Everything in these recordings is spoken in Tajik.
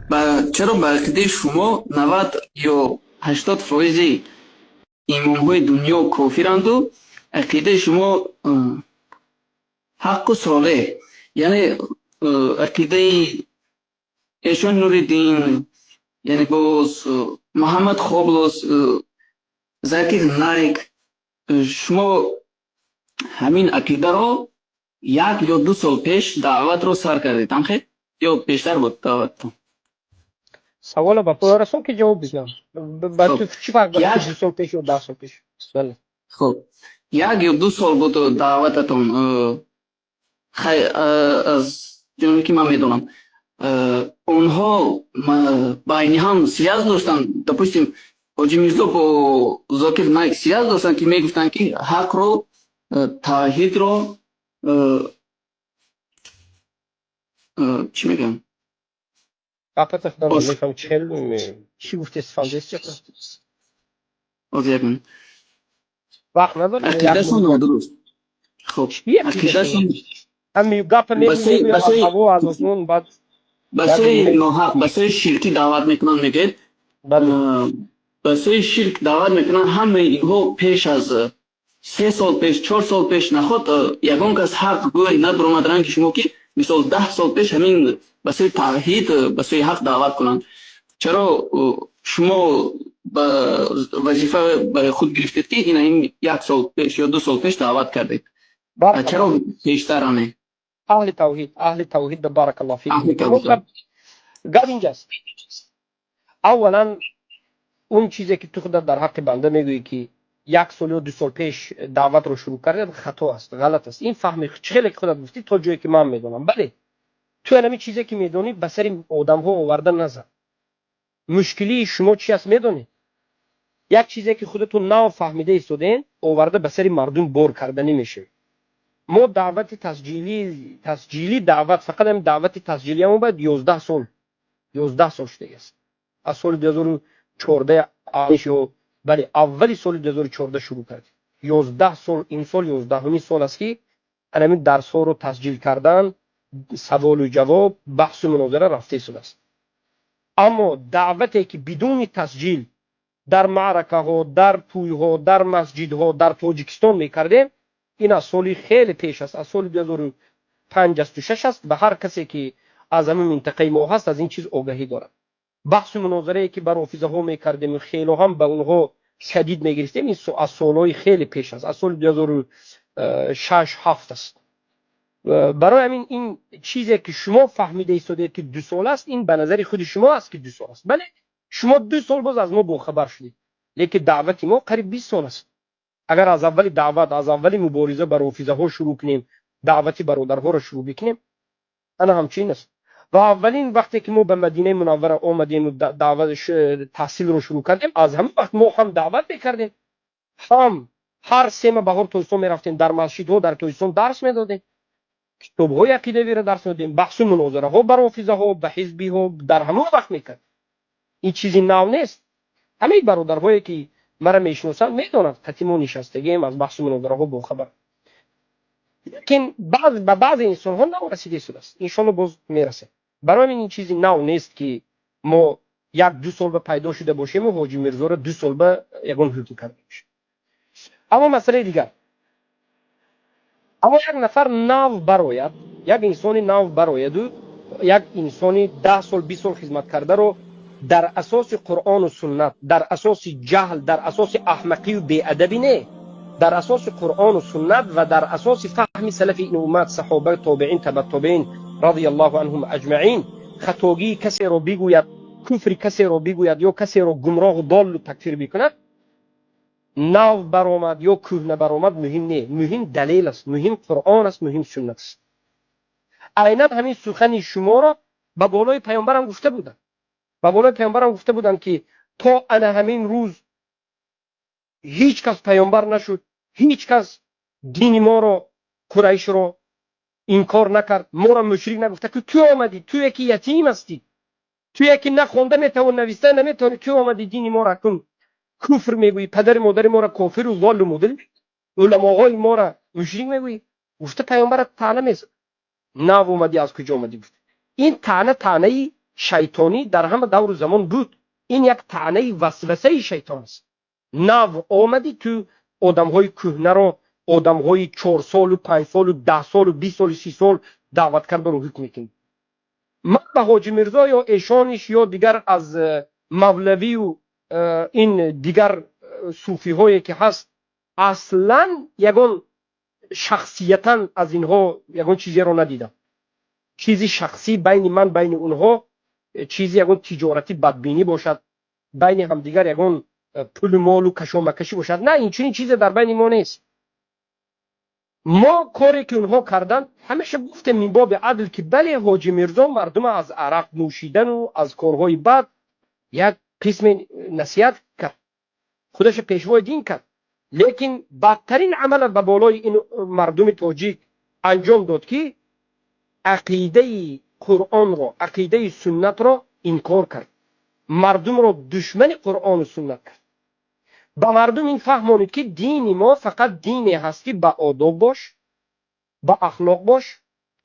Чаро ба ақидаи шумо 90 ё 80 фоизи имомҳои дунё кофиранду ақидаи шумо ҳаққу солеҳ, яъне ақидаи Эшон Нуриддин, яъне боз Муҳаммад Хоблос, Закир Найк? Шумо ҳамин ақидаро 1 ё 2 сол пеш даъватро сар кардед, ҳамхел ё пештар буд даъваттон? Савола ба поён расон, ки ҷавоб бидиҳам. Ба ту чӣ фарқ дорад, ки 2 сол пеш ё 10 сол пеш? Бале. Хуб, 1 ё 2 сол буд даъвататон. Аз ҷоне ки ман медонам, онҳо байни ҳам связь доштанд. Допустим, Ҳоҷи Мирзо бо Зокир Найк связь доштанд, ки мегуфтанд, ки ҳақро, тавҳидро, чӣ мегӯям? Гапата худам мефаҳмам, чӣ хел чӣ гуфтест, фаҳмидест? Ҳозир, як минут. Вақт надорем. Ақидашон нодуруст. Хуб, ақидашон Ҳами гапа мегӯям, аз ҳаво, аз осмон, баъд ба сӯи ноҳақ, ба сӯи ширкӣ даъват мекунанд, мегӯед, ба сӯи ширк даъват мекунанд. Ҳамаи инҳо пеш аз 3 сол пеш, 4 сол пеш наход ягон кас ҳақ гӯй набаромад ранги шумо, ки мисол 10 сол пеш ҳамин ба сӯи тавҳид, ба сӯи ҳақ даъват кунанд. Чаро шумо ба вазифа барои худ гирифтед, ки ина ин як сол пеш ё 2 сол пеш даъват кардед? Чаро пештара не? Аҳли тавҳид, аҳли тавҳид, баракаллоҳу фик. Гап инҷаст: аввалан, он чизе ки ту худат дар ҳаққи банда мегӯӣ, ки як сол ё 2 сол пеш даъватро шурӯъ кардед, хато аст, ғалат аст. Ин фаҳми чӣ хеле ки худат гуфтӣ, то ҷое ки ман медонам, бале, ту ҳамин чизе ки медонӣ, ба сари одамҳо оварда назан. Мушкилии шумо чи аст, медонед? Як чизе ки худатон нав фаҳмида истодем, оварда ба сари мардум бор карданӣ мешавед. Мо даъвати тасҷилӣ, тасҷилӣ даъват, фақат ҳамин даъвати тасҷилиамо бояд 11 сол, 11 сол шудагиаст. Аз соли 2014 ё, бале, аввали соли 2014 шурӯъ кардем. 11 сол, имсол 11-умин сол аст, ки ҳамин дарсҳоро тасҷил кардан, саволу ҷавоб, баҳсу мунозира рафта истодааст. Аммо даъвате ки бидуни тасҷил дар маъракаҳо, дар тӯйҳо, дар масҷидҳо дар Тоҷикистон мекардем, ин аз соли хеле пеш аст, аз соли 2005 асту шаш аст. Ба ҳар касе ки аз ҳамин минтақаи мо ҳаст, аз ин чиз огаҳӣ дорад. Баҳсу мунозирае ки ба рофизаҳо мекардем, хело ҳам ба онҳо шадид мегирифтем, ин аз солҳои хеле пеш аст, аз соли 2006, ҳафт аст. Барои ҳамин ин чизе ки шумо фаҳмида истодед, ки 2 сол аст, ин ба назари худи шумо аст, ки 2 сол аст. Бале, шумо 2 сол боз аз мо бохабар шудед, лекин даъвати мо қариб 20 сол аст. Агар аз аввали даъват, аз аввали мубориза ба рофизаҳо шурӯъ кунем, даъвати бародарҳоро шурӯъ бикунем, ана ҳамчунин аст. Ва аввалин вақте ки мо ба Мадинаи Мунаввара омадему даъват, таҳсилро шурӯъ кардем, аз ҳамон вақт мо ҳам даъват мекардем, ҳам ҳар сема баҳор Тоҷикистон мерафтем, дар масҷидҳо дар Тоҷикистон дарс медодем, китобҳои ақидавиро дарс медодем, баҳсу мунозираҳо ба рофизаҳо, ба ҳизбиҳо дар ҳамон вақт мекардем. Ин чизи нав нест. Ҳамаи бародарҳое ки мара мешиносанд, медонанд, қати мо нишастагием, аз баҳсу мунозираҳо бохабар. Лекин ба баъзе инсонҳо нав расида истодааст, иншоалло боз мерасем. Барои ҳамин ин чизи нав нест, ки мо як ду сол ба пайдо шуда бошему Ҳоҷи Мирзоро 2 сол ба ягон ҳукм карда бошем. Аммо масъалаи дигар, аммо як нафар нав барояд, як инсони нав барояду як инсони 10 сол, 20 сол хизмат кардаро дар асоси Қуръону суннат, дар асоси ҷаҳл, дар асоси аҳмақию беадабӣ не, дар асоси Қуръону суннат ва дар асоси фаҳми салафи ин уммат, саҳоба, тобеин, табаттобеин, радиаллоҳу анҳум аҷмаин, хатогии касеро бигӯяд, куфри касеро бигӯяд ё касеро гумроҳу доллу такфир бикунад, нав баромад ё кӯҳна баромад, муҳим не. Муҳим далел аст, муҳим Қуръон аст, муҳим суннат аст. Айнан ҳамин сухани шуморо ба болои паёмбарам гуфта буданд, ба болои паёмбарам гуфта буданд, ки то ана ҳамин рӯз ҳеҷ кас паёмбар нашуд, ҳеҷ кас дини моро, Қурайшро инкор накард, моро мушрик нагуфта, ки ту омадӣ, туе ки ятим ҳастӣ, туе ки на хонда метавон, нависта наметавонӣ, ту омадӣ, дини моро акун куфр мегӯӣ, падари модари моро кофиру золлу мудил, уламоҳои моро мушрик мегӯӣ, гуфта паёмбара таъна мезад. Нав омадӣ, аз куҷо омадӣ, гуфт. Ин таъна таънаи Шайтонӣ дар ҳама давру замон буд. Ин як таънаи васвасаи шайтон аст. Нав омадӣ ту, одамҳои кӯҳнаро, одамҳои 4 солу, 5 солу, 10 солу, 20 солу, 30 сол даъват кардаро ҳукм мекунӣ. Ман ба Ҳоҷи Мирзо ё эшониш ё дигар аз мавлавию ин дигар суфиҳое ки ҳаст, аслан ягон шахсиятан аз инҳо ягон чизеро надидам. Чизи шахсӣ байни ман, байни онҳо чизи ягон тиҷоратӣ бадбинӣ бошад, байни ҳамдигар ягон пулу молу кашомакашӣ бошад, на, инчунин чизе дар байни мо нест. Мо коре ки онҳо карданд, ҳамеша гуфтем, мин боби адл, ки бале, Ҳоҷи Мирзо мардума аз арақ нӯшидану аз корҳои бад як қисме насиҳат кард, худаша пешвои дин кард, лекин бадтарин амала ба болои ин мардуми тоҷик анҷом дод, ки ақидаи Қуръонро, ақидаи суннатро инкор кард, мардумро душмани Қуръону суннат кард. Ба мардум ин фаҳмонид, ки дини мо фақат дине ҳаст, ки ба одоб бош, ба ахлоқ бош.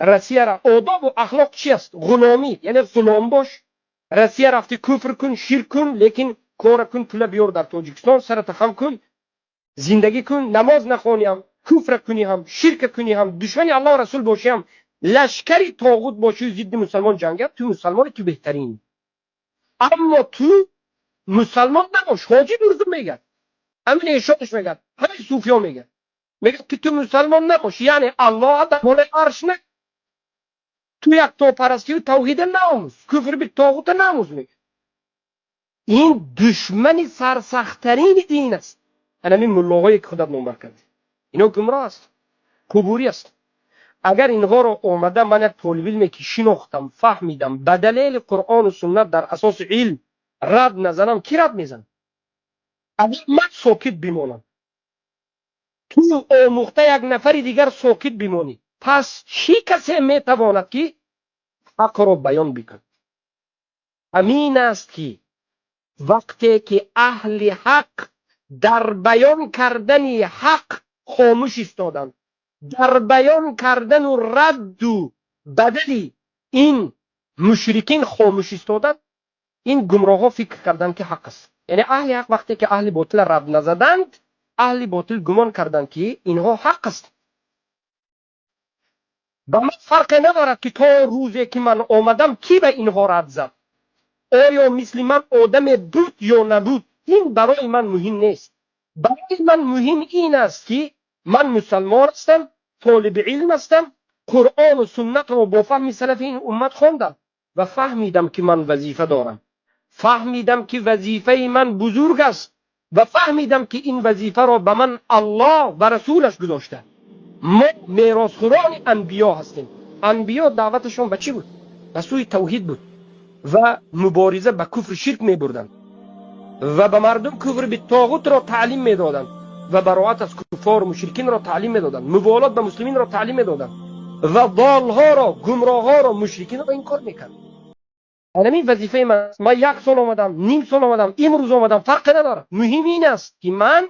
Россияра одобу ахлоқ чи аст? Ғуломӣ, яъне ғулом бош. Россия рафти, куфр кун, ширк кун, лекин кора кун, пула биёр дар Тоҷикистон, сарата хам кун, зиндагӣ кун. Намоз нахониам, куфра кунӣ ҳам, ширка кунӣ ҳам, душмани Аллоҳ, Расул бошӣ ҳам, лашкари тоғут бошӣ, зидди мусалмон ҷангат, ту мусалмони, ту беҳтарин. Аммо ту мусалмон набош. Ҳоҷи Мирзо мегӯяд, ҳамин эшонаш мегӯяд, ҳамин суфиё мегӯяд, мегӯяд ки ту мусалмон набош, яъне Аллоҳ дар болои арш на, ту яктопарастию тавҳида наомӯз, куфр битоғута наомӯз, мегӯяд. Ин душмани сарсахтарини дин аст. Ҳамин муллоҳое ки худат номбар кардӣ, ино гумроҳ аст, қубурӣ аст. Агар инҳоро омада ман як толибилме ки шинохтам, фаҳмидам, ба далели Қуръону суннат, дар асоси илм рад назанам, кӣ рад мезанад? Агар ман сокит бимонам, ту омӯхта як нафари дигар сокит бимонӣ, пас чӣ касе метавонад ки ҳақро баён бикунад? Ҳамин аст, ки вақте ки аҳли ҳақ дар баён кардани ҳақ хомӯш истоданд, дар баён кардану радду бадали ин мушрикин хомӯш истоданд, ин гумроҳҳо фикр карданд, ки ҳақ аст. Яъне аҳли ҳақ вақте ки аҳли ботила рад назаданд, аҳли ботил гумон карданд, ки инҳо ҳақ аст. Ба ман фарқе надорад, ки то рӯзе ки ман омадам, кӣ ба инҳо рад зад, оё мисли ман одаме буд ё набуд, ин барои ман муҳим нест. Барои ман муҳим ин аст, ки ман мусалмон ҳастам, толиби илм ҳастам, Қуръону суннатро бо фаҳми салафи ин уммат хондам ва фаҳмидам, ки ман вазифа дорам, фаҳмидам, ки вазифаи ман бузург аст, ва фаҳмидам, ки ин вазифаро ба ман Аллоҳ ва Расулаш гузошта. Мо меросхӯрони анбиё ҳастем. Анбиё даъваташон ба чӣ буд? Ба сӯи тавҳид буд ва мубориза ба куфру ширк мебурданд ва ба мардум куфр битоғутро таълим медоданд ва бароат аз куффору мушрикинро таълим медоданд, муволот ба муслиминро таълим медоданд ва долҳоро, гумроҳҳоро, мушрикинро инкор мекард. Ҳамин вазифаи ман аст. Ман як сол омадам, ним сол омадам, имрӯз омадам, фарқе надорад. Муҳим ин аст, ки ман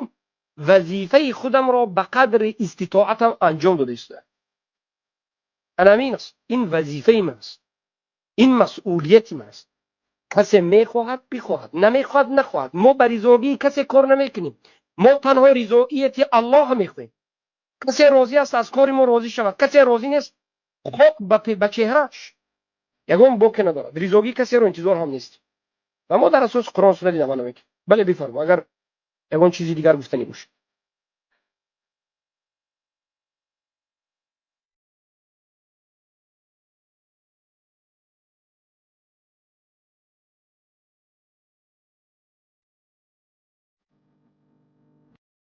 вазифаи худамро ба қадри иститоатам анҷом дода истоям. Ҳамин аст. Ин вазифаи ман аст, ин масъулияти ман аст. Касе мехоҳад, бихоҳад, намехоҳад, нахоҳад. Мо ба ризогии касе кор намекунем, мо танҳо ризоияти Аллоҳ мехоҳем. Касе розӣ аст, аз кори мо розӣ шавад, касе розӣ нест, хок ба чеҳрааш, ягон боке надорад. Ризогии касеро интизор ҳам нест ва мо дар асоси Қуръон, суннат дин амал намекунем. Бале, бифармо, агар ягон чизи дигар гуфтанӣ бошад.